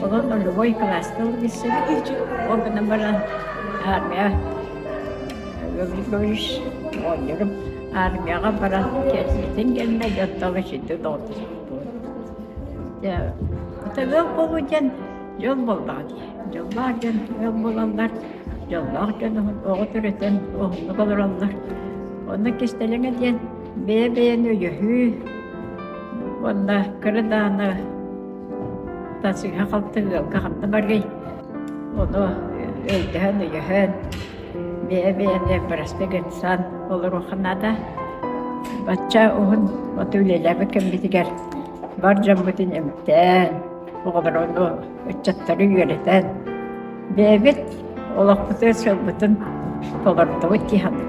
Онон нулевой кылааска ылбыссыбыт. Ол гынан баран армия Гаврилович оҕонньорум армияҕа баран кэлбитин кэннэ дьонтон ситэ доҕордоспуппут. Дьэ, ыал буолуу диэн дьол буоллаҕа дии. Дьоллоох дьон ыал буолаллар, дьоллоох дьон оҕо төрөтөн уһуннук олороллор. Онно кистэлэҥэ диэн бэйэ-бэйэни өйөһүү уонна кыра даҕаны тасыһа-халты ыалга ханна барыай, ону өйдөһөн, өйөһөн, бэйэ-бэйэни бырастыы гынсан олоруохха наада. Бачча уһун от үлэлээбит кэммитигэр бар дьоммутун эмтээн, оҕолору, ыччаттары үөрэтэн, бэйэбит олохпутун, сылбытын толордубут дии саныыбын.